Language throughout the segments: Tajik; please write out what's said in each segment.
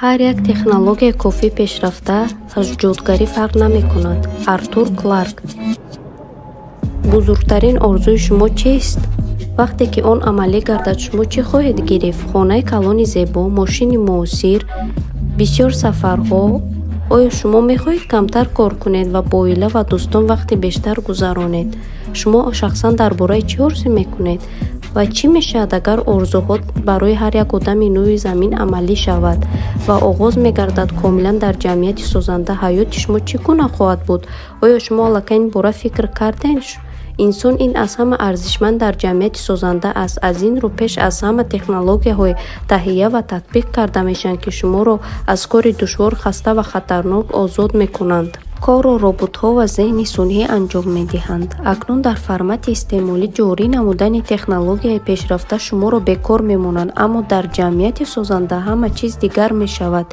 Ҳар як технологияи кофӣ пешрафта аз ҷодугарӣ фарқ намекунад. Артур Кларк. Бузургтарин орзуи шумо чист? Вақте ки он амалӣ гардад, шумо чӣ хоҳед гирифт? Хонаи калони зебо, мошини муосир, бисёр сафарҳо? Оё шумо мехоҳед камтар кор кунед ва бо оила ва дӯстон вақти бештар гузаронед? Шумо шахсан дар бораи чӣ орзу мекунед? Ва чӣ мешавад, агар орзуҳо барои ҳар як одами рӯи замин амалӣ шавад ва оғоз мегардад комилан дар ҷамъияти созанда? Ҳаёти шумо чӣ гуна хоҳад буд? Оё шумо аллакай ин бора фикр кардем? Инсон ин аз ҳама арзишманд дар ҷамъияти созанда аст. Аз ин рӯ, пеш аз ҳама технологияҳое таҳия ва татбиқ карда мешаванд, ки шуморо аз кори душвор, хаста ва хатарнок озод мекунанд. Корро роботҳо ва зеҳни сунъӣ анҷом медиҳанд. Акнун дар формати истеъмолӣ ҷорӣ намудани технологияи пешрафта шуморо бекор мемонанд, аммо дар ҷамъияти созанда ҳама чиз дигар мешавад.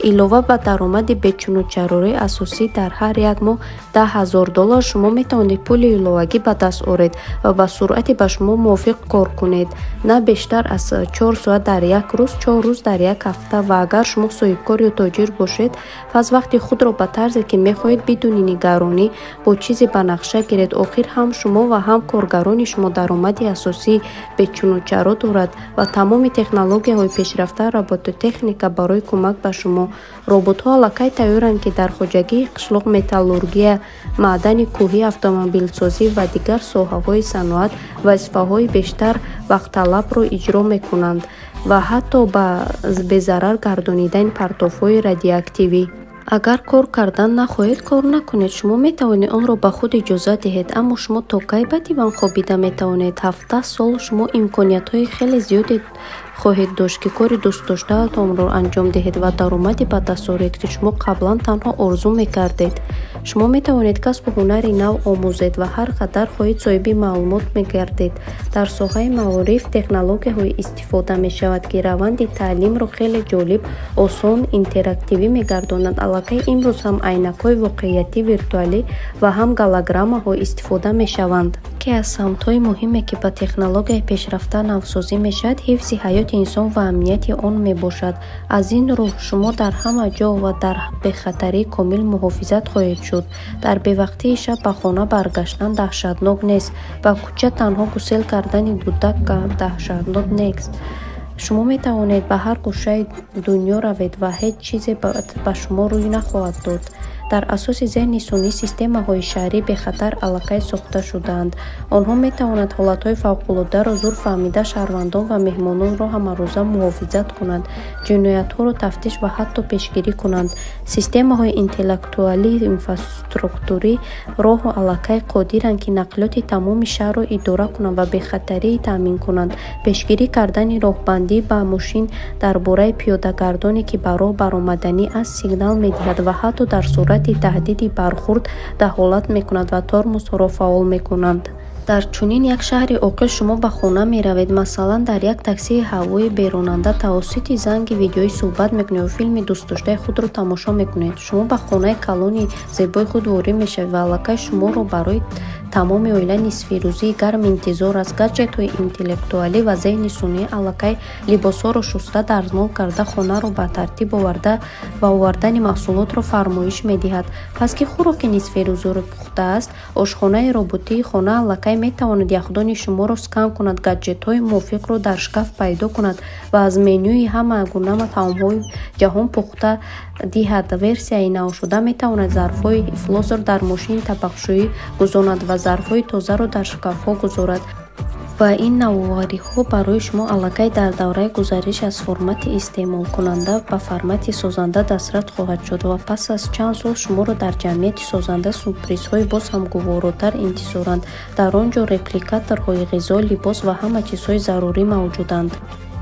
Илова ба даромади бечунучарои асосӣ дар ҳар як моҳ 10 000 доллар, шумо метавонед пули иловагӣ ба даст оред ва ба суръати ба шумо мувофиқ кор кунед, на бештар аз 4 соат дар як рӯз, 4 рӯз дар як ҳафта. Ва агар шумо соҳибкор ё тоҷир бошед, пас вақти худро ба тарзе, ки мехоҳед, бидуни нигаронӣ бо чизе ба нақша гиред. Охир ҳам шумо ва ҳам коргарони шумо даромади асосии бечунучаро дорад ва тамоми технологияҳои пешрафта, робототехника барои кӯмак ба шумо. Роботҳо аллакай тайёранд, ки дар хоҷагии қишлоқ, металлургия, маъдани кӯҳӣ, автомобилсозӣ ва дигар соҳаҳои саноат вазифаҳои бештар вақтталабро иҷро мекунанд ва ҳатто ба безарар гардонидани партовҳои радиоактивӣ. Агар кор кардан нахоҳед, кор накунед. Шумо метавонед онро ба худ иҷозат диҳед, аммо шумо то кай ба диван хобида метавонед? 17 сол. Шумо имкониятҳои хеле зиёде хоҳед дошт, ки кори дӯстдоштаатонро анҷом диҳед ва даромаде ба даст оред, ки шумо қаблан танҳо орзу мекардед. Шумо метавонед касбу ҳунари нав омӯзед ва ҳар қадар хоҳед соҳиби маълумот мегардед. Дар соҳаи маориф технологияҳое истифода мешавад, ки раванди таълимро хеле ҷолиб, осон, интерактивӣ мегардонанд. Аллакай имрӯз ҳам айнакҳои воқеияти виртуалӣ ва ҳам голограммаҳо истифода мешаванд. Яке аз самтҳои муҳиме, ки ба технологияи пешрафта навсозӣ мешавад, ҳифзи ҳаёти инсон ва амнияти он мебошад. Аз ин рӯ, шумо дар ҳама ҷо ва дар бехатарии комил муҳофизат хоҳед шуд. Дар бевақтии шаб ба хона баргаштан даҳшатнок нест. Ба кӯча танҳо гусел кардани кӯдак даҳшатнок нест. Шумо метавонед ба ҳар гӯшаи дунё равед ва ҳеҷ чизе ба шумо рӯй нахоҳад дод. Дар асоси зеҳни сунъӣ системаҳои шаҳрии бехатар аллакай сохта шудаанд. Онҳо метавонанд ҳолатҳои фавқулоддаро зуд фаҳмида, шаҳрвандон ва меҳмононро ҳамарӯза муҳофизат кунанд, ҷиноятҳоро тафтиш ва ҳатто пешгирӣ кунанд. Системаҳои интеллектуалии инфраструктурии роҳ аллакай қодиранд, ки нақлиёти тамоми шаҳрро идора кунанд ва бехатарӣ таъмин кунанд. Пешгирӣ кардани роҳбандӣ ба мошин дар бораи пиёдагардоне, ки ба роҳ баромаданӣ аст, сигнал медиҳад ва ҳатто дар сурати таҳдиди бархӯрд дахолат мекунад ва тормозҳоро фаъол мекунанд. Дар чунин як шаҳри оқил шумо ба хона меравед, масалан, дар як таксии ҳавоии беронанда тавассути занги видеоӣ суҳбат мекунед ё филми дӯстдоштаи худро тамошо мекунед. Шумо ба хонаи калони зебои худ ворид мешавед ва аллакай шуморо барои тамоми оила нисфирӯзии гарм интизор аст. Гаджетҳои интеллектуалӣ ва зеҳни сунъӣ аллакай либосҳоро шуста, дарзмол карда, хонаро ба тартиб оварда ва овардани маҳсулотро фармоиш медиҳад. Пас кӣ хӯроки нисфирӯзиро пухтааст? Ошхонаи роботии хона аллакай метавонад яхдони шуморо скан кунад, гаджетҳои мувофиқро дар шкаф пайдо кунад ва аз менюи ҳама гуна таомҳои ҷаҳон пухта диҳад. Версияи навшуда метавонад зарфҳои ифлосро дар мошини табақшӯӣ гузорад ва зарфҳои тозаро дар шкафҳо гузорад. Ва ин навовариҳо барои шумо аллакай дар давраи гузариш аз формати истеъмолкунанда ба формати созанда дастрас хоҳад шуд. Ва пас аз чанд сол шуморо дар ҷамъияти созанда сюрпризҳои боз ҳам гуворотар интизоранд. Дар он ҷо репликаторҳои ғизо, либос ва ҳама чизҳои зарурӣ мавҷуданд.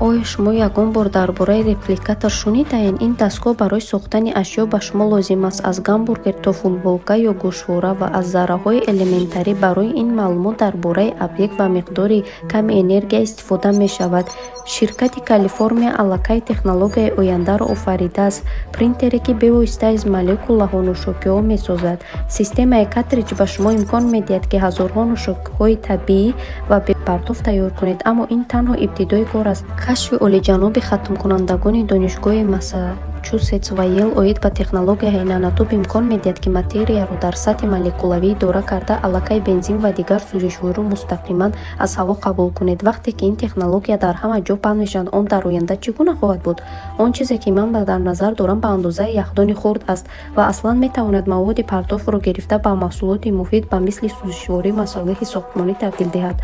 Оё шумо ягон бор дар бораи репликатор шунидаед? Ин дастгоҳ барои сохтани ашёи ба шумо лозим аст, аз гамбургер то футболка ё гӯшвора, ва аз зарраҳои элементарӣ. Барои ин маълумот дар бораи объект ва миқдори ками энергия истифода мешавад. Ширкати Калифорния аллакай технологияи ояндаро офаридааст: принтере, ки бевосита аз молекулаҳо нӯшокиҳо месозад. Системаи картридж ба шумо имкон медиҳад, ки ҳазорҳо нӯшокиҳои табиӣ ва бепартов тайёр кунед. Аммо ин танҳо ибтидои кор аст. Кашфи олиҷаноби хатмкунандагони Донишгоҳи Массачусетс. Массачусетс ва Йел оид ба технологияи нанотуб имкон медиҳад, ки материяро дар сатҳи молекулавӣ идора карда, аллакай бензин ва дигар сӯзишвориро мустақиман аз ҳаво қабул кунед. Вақте ки ин технология дар ҳама ҷо паҳн мешавад, он дар оянда чӣ гуна хоҳад буд? Он чизе, ки ман дар назар дорам, ба андозаи яхдони хурд аст ва аслан метавонад маводи партовро гирифта ба маҳсулоти муфид ба мисли сӯзишворӣ масолеҳи сохтмонӣ табдил диҳад.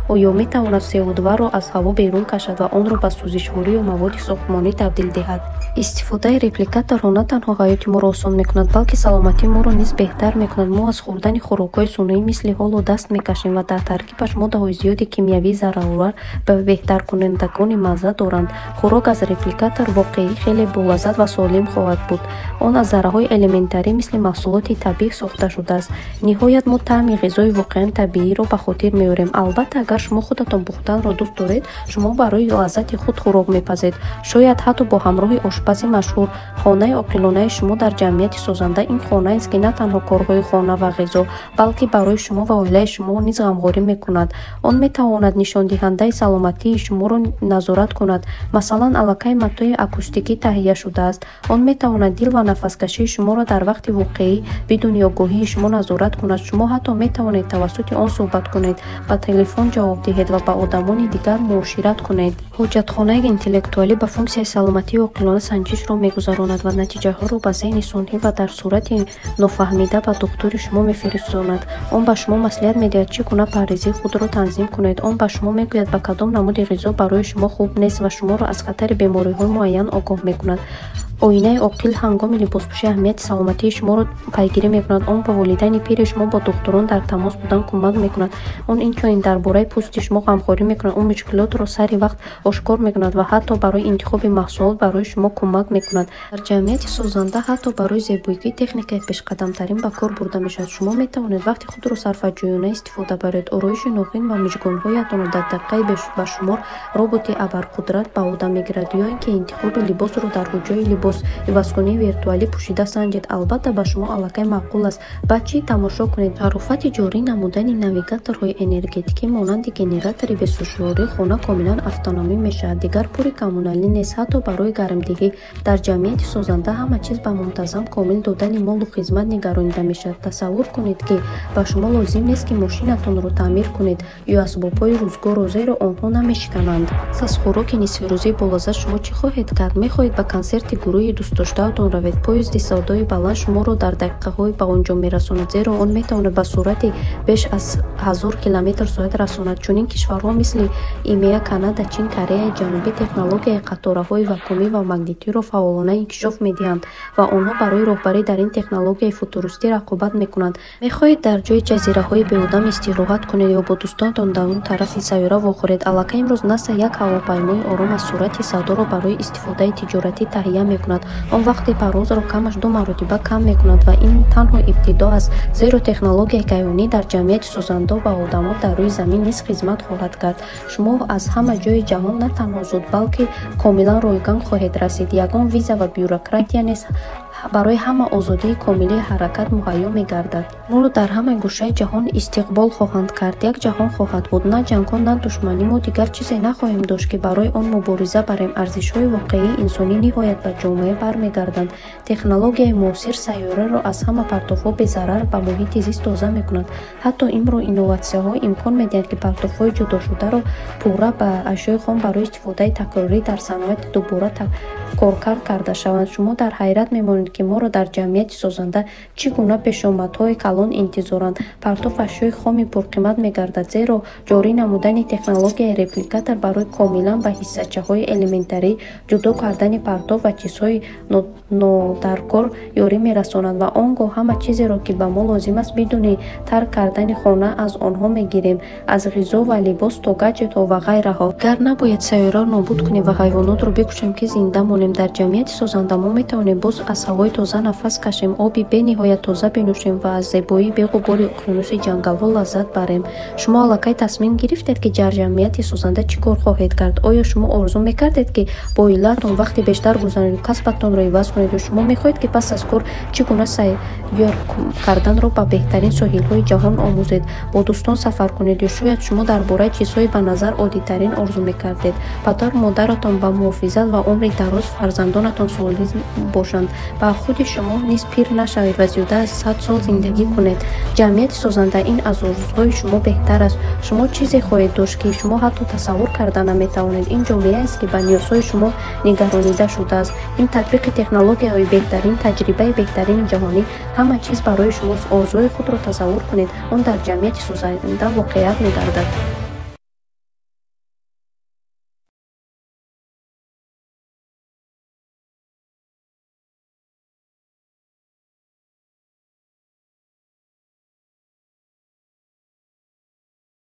Оё метавонад СО2-ро аз ҳаво берун кашад ва онро ба сӯзишворӣ ё маводи сохтмонӣ табдил диҳад? Истифодаи репликаторҳо на танҳо ҳаёти моро осон мекунад, балки саломатии моро низ беҳтар мекунад. Мо аз хӯрдани хӯрокҳои сунъӣ мисли ҳоло даст мекашем ва дар таркибаш моддаҳои зиёди кимиёвии зараровар ва беҳтаркунандагони мазза доранд. Хӯрок аз репликатор воқеӣ хеле болаззат ва солим хоҳад буд. Он аз зарраҳои элементарӣ мисли маҳсулоти табиӣ сохта шудааст. Ниҳоят, мо таъми ғизои воқеан табииро ба хотир меорем. Албатта, агар шумо худатон пухтанро дӯст доред, шумо барои лаззати худ хӯрок мепазед, шояд ҳатто бо ҳамроҳи ошпази машҳур. Хонаи оқилонаи шумо дар ҷамъияти созанда ин хонаест, ки на танҳо корҳои хона ва ғизо, балки барои шумо ва оилаи шумо низ ғамхорӣ мекунад. Он метавонад нишондиҳандаи саломатии шуморо назорат кунад. Масалан, аллакай матои акустикӣ таҳия шудааст. Он метавонад дил ва нафаскашии шуморо дар вақти воқеӣ бидуни огоҳии шумо назорат кунад. Шумо ҳатто метавонед тавассути он суҳбат кунед, ба телефон ҷавоб диҳед ва ба одамони дигар муошират кунед. Ҳоҷатхонаи интеллектуалӣ ба функсияи саломатии оқилона санҷишро мегузаронад ва натиҷаҳоро ба зеҳни сунъӣ ва дар сурати нофаҳмида ба духтури шумо мефиристонад. Он ба шумо маслиҳат медиҳад, чӣ гуна парҳези худро танзим кунед. Он ба шумо мегӯяд, ба кадом намуди ғизо барои шумо хуб нест ва шуморо аз хатари бемориҳои муайян огоҳ мекунад. Оинаи оқил ҳангоми либоспӯшӣ аҳамияти саломатии шуморо пайгирӣ мекунад. Он ба волидайни пири шумо бо духтурон дар тамос будан кӯмак мекунад. Он инчунин дар бораи пӯсти шумо ғамхорӣ мекунад. Он мушкилотро сари вақт ошкор мекунад ва ҳатто барои интихоби маҳсулот барои шумо кӯмак мекунад. Дар ҷамъияти созанда ҳатто барои зебоигӣ техникаи пешқадамтарин ба кор бурда мешавад. Шумо метавонед вақти худро сарфаҷӯёна истифода баред. Ороиши нохун ва мижгонҳоятонро дар дақиқаи башумор роботи абарқудрат ба ӯҳда мегирад, ё ин ки интихоби либосро дар ҳуҷҷои либос ивазкунии виртуалӣ пӯшида санҷед. Албатта, ба шумо аллакай маъқул аст. Баъд чӣ тамошо кунед? Шарофати ҷорӣ намудани навигаторҳои энергетикӣ монанди генератори бесӯзишворӣ хона комилан автономӣ мешавад. Дигар пули коммуналӣ нест, ҳатто барои гармдиҳӣ. Дар ҷамъияти созанда ҳама чиз ба мунтазам комил додани молу хизмат нигаронида мешавад. Тасаввур кунед, ки ба шумо лозим нест, ки мошинатонро таъмир кунед ё асбобҳои рӯзгорро, зеро онҳо намешикананд. Пас аз хӯроки нисфирӯзии болаззат шумо чӣ хоҳед кард? Мехоҳед ба консерти гурӯҳи дӯстдоштаатон равед? Поезди садои баланд шуморо дар дақиқаҳое ба он ҷо мерасонад, зеро он метавонад ба суръати беш аз 1000 километр соат расонад. Чунин кишварҳо мисли Имея, Канада, Чин, Кореяи Ҷанубӣ технологияи қатораҳои вакуумӣ ва магнитиро фаъолона инкишоф медиҳанд ва онҳо барои роҳбарӣ дар ин технологияи футуристӣ рақобат мекунанд. Мехоҳед дар ҷои ҷазираҳои беодам истироҳат кунед ё бо дӯстонатон дар он тарафи сайёра вохӯред? Аллакай имрӯз НАСА як ҳавопаймои ором аз суръати садоро барои истифодаи тиҷоратӣ таҳия мекунад. Он вақти парвозро камаш 2 маротиба кам мекунад ва ин танҳо ибтидо аст, зеро технологияи кайҳонӣ дар ҷамъияти созанда ба одамон дар рӯи замин низ хизмат хоҳад кард. Шумо аз ҳама ҷои ҷаҳон на танҳо зуд, балки комилан ройгон хоҳед расид. Ягон виза ва бюрократия нест. Барои ҳама озодии комилии ҳаракат муҳайё мегардад. Моро дар ҳама гӯшаи ҷаҳон истиқбол хоҳанд кард. Як ҷаҳон хоҳад буд, на ҷангҳо, на душманӣ. Мо дигар чизе нахоҳем дошт, ки барои он мубориза барем. Арзишҳои воқеии инсонӣ ниҳоят ба ҷомеа бармегарданд. Технологияи муосир сайёраро аз ҳама партовҳо безарар ба муҳити зист тоза мекунад. Ҳатто имрӯз инноватсияҳо имкон медиҳанд, ки партовҳои ҷудошударо пурра ба ашёи хом барои истифодаи такрорӣ дар саноат дубора коркард карда шаванд. Шумо дар ҳайрат мемонед, ки моро дар ҷамъияти созанда чӣ гуна пешомадҳои калон интизоранд. Партов ашёи хоми пурқимат мегардад, зеро ҷорӣ намудани технологияи репликатор барои комилан ба ҳиссачаҳои элементарӣ ҷудо кардани партов ва чизҳои нодаркор ёрӣ мерасонад ва он гоҳ ҳама чизеро, ки ба мо лозим аст, бидуни тарк кардани хона аз онҳо мегирем, аз ғизо ва либос то гаджетҳо ва ғайраҳо. Гар набояд сайёраро нобуд кунем ва ҳайвонотро бикушем, ки зинда монем. Дар ҷамъияти созанда мо метавонем боз аз ҳавои тоза нафас кашем, оби бениҳоят тоза бинӯшем ва аз зебоии беғубори уқёнуси ҷангалҳо лаззат барем. Шумо аллакай тасмим гирифтед, ки дар ҷамъияти созанда чӣ кор хоҳед кард? Оё шумо орзу мекардед, ки бо оилаатон вақти бештар гузаронед, касбатонро иваз кунед, ё шумо мехоҳед, ки пас аз кор чӣ гуна сайёр карданро ба беҳтарин соҳилҳои ҷаҳон омӯзед, бо дӯстон сафар кунед, ё шояд шумо дар бораи чизҳои ба назар оддитарин орзу мекардед? Падару модаратон ба муҳофизат ва умри дароз Фарзандонатон солим бошанд ва худи шумо низ пир нашавед ва зиёда аз 100 сол зиндагӣ кунед. Ҷамъияти созанда ин аз орзуҳои шумо беҳтар аст. Шумо чизе хоҳед дошт, ки шумо ҳатто тасаввур карда наметавонед. Ин ҷомеаест, ки ба ниёзҳои шумо нигаронида шудааст. Ин татбиқи технологияҳои беҳтарин, таҷрибаи беҳтарини ҷаҳонӣ. Ҳама чиз барои шумост. Орзуҳои худро тасаввур кунед, он дар ҷамъияти созанда воқеият мегардад.